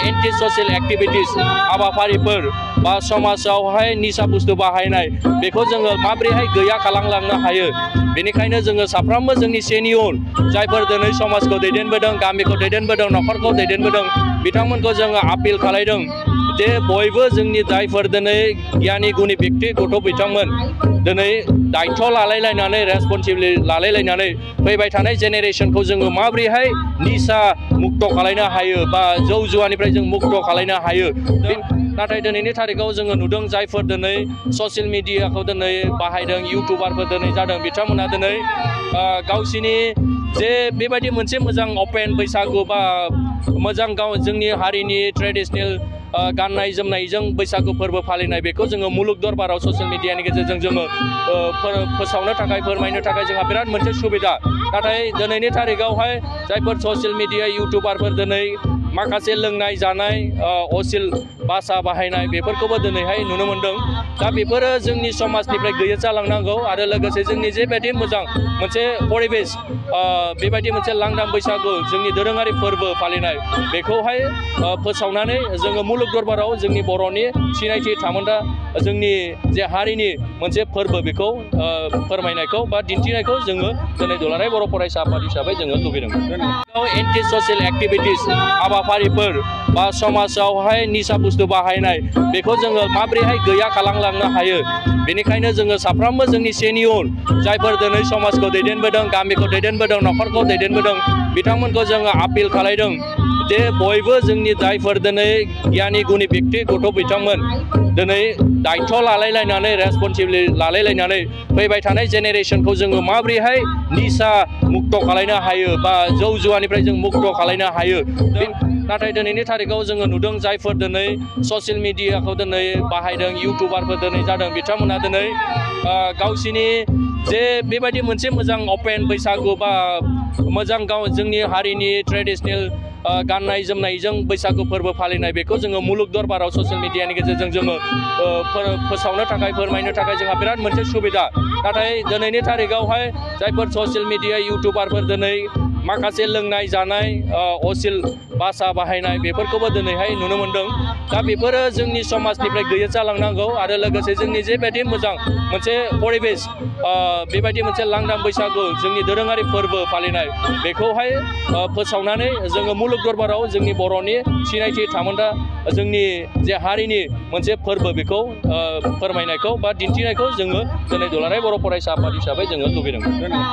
Anti social activities हाबाफारिफोर बा समाजावहाय निसा बुस्थु बाहायनाय बेखौ जोङो माबोरैहाय गैया खालामलांनो हायो। बेनिखायनो जोङो साफ्रोमबो जोंनि सेनियर जायफोर दिनै समाजखौ दैदेनबोदों, गामिखौ दैदेनबोदों, न'खरखौ दैदेनबोदों, बिथांमोनखौ जोङो आपिल खालामदों जे बयबो जोंनि जायफोर दिनै गियानि गुनि व्यक्ति गथ' बिथांमोन दिनै दायित्व लालायलायनानै रेसपन्सिबिलिटि लालायलायनानै फैबाय थानाय जेनेरेसनखौ जोङो माबोरैहाय निसा मुक्त खालामनो हायो बा जौ जुवानिफ्राय जों मुक्त खालामनो हायो। नाथाय दिनैनि थारिखाव जोङो नुदों जायफोर दिनै ससियेल मिडियाखौ दिनै बाहायदों, इउटुबारफोर दिनै जादों, बिथांमोना दिनै गावसिनि जे बेबायदि मोनसे मोजां अपेन बैसागु बा मोजां जोंनि हारिनि ट्रेडिशनेल गाननाय जोमनायजों बैसागु फोरबो फालिनाय बेखौ जोङो मुलुग दरबाराव ससियेल मिडियानि गेजेरजों जोङो फोसावनो थाखाय फोरमायनो थाखाय जोंहा बिराद मोनसे सुबिदा। नाथाय दिनैनि थारिखावहाय जायफोर ससियेल मिडिया इउटुबारफोर दिनै माखासे लोंनाय जानाय अश्लील भाषा बाहायनाय बेफोरखौबो दिनैहाय नुनो मोनदों। दा बेफोरो जोंनि समाजनिफ्राय गैया जालांनांगौ आरो लोगोसे जोंनि जेबायदि मोजां मोनसे परिबेस बेबायदि मोनसे लांदां बैसागु जोंनि दोरोङारि फोरबो फालिनाय बेखौहाय फोसावनानै जोङो मुलुग दरबाराव जोंनि बर'नि सिनायथि थामोन्दा जोंनि जे हारिनि मोनसे फोरबो बेखौ फोरमायनायखौ बा दिन्थिनायखौ जोङो दिनै दुलाराय बर' फरायसा आफाद हिसाबै जोङो लुबैदों। एन्टि ससियेल एक्टिभिटिस हाबाफारिफोर बा समाजावहाय निसा बुस्थु बाहायनाय बेखौ जोङो माबोरैहाय गैया खालामलांनो हायो। बेनिखायनो जोङो साफ्रोमबो जोंनि सेनियर जायफोर दिनै समाजखौ दैदेनबोदों, गामिखौ दैदेनबोदों, न'खरखौ दैदेनबोदों, बिथांमोनखौ जोङो आपिल खालामदों जे बयबो जोंनि जायफोर दिनै गियानि गुनि व्यक्ति गथ' बिथांमोन दिनै दायित्व लालायलायनानै रेसपन्सिबिलिटि लालायलायनानै फैबाय थानाय जेनेरेसनखौ जोङो माबोरैहाय निसा मुक्त खालामनो हायो बा जौ जुवानिफ्राय जों मुक्त खालामनो हायो। नाथाय दिनैनि थारिखाव जोङो नुदों जायफोर दिनै ससियेल मिडियाखौ दिनै बाहायदों, इउटुबारफोर दिनै जादों, बिथांमोना दिनै गावसिनि जे बेबायदि मोनसे मोजां अपेन बैसागु बा मोजां जोंनि हारिनि ट्रेडिशनेल गाननाय जोमनायजों बैसागु फोरबो फालिनाय बेखौ जोङो मुलुग दरबाराव ससियेल मिडियानि गेजेरजों जोङो फोसावनो थाखाय फोरमायनो थाखाय जोंहा बिराद मोनसे सुबिदा। नाथाय दिनैनि थारिखावहाय जायफोर ससियेल मिडिया इउटुबारफोर दिनै माखासे लोंनाय जानाय अश्लील भाषा बाहायनाय बेफोरखौबो दिनैहाय नुनो मोनदों। दा बेफोरो जोंनि समाजनिफ्राय गैया जालांनांगौ आरो लोगोसे जोंनि जेबायदि मोजां मोनसे परिबेस बेबायदि मोनसे लांदां बैसागु जोंनि दोरोङारि फोरबो फालिनाय बेखौहाय फोसावनानै जोङो मुलुग दरबाराव जोंनि बर'नि सिनायथि थामोन्दा जोंनि जे हारिनि मोनसे फोरबो बेखौ फोरमायनायखौ बा दिन्थिनायखौ जोङो दिनै दुलाराय बर' फरायसा आफाद हिसाबै जोङो लुबैदों।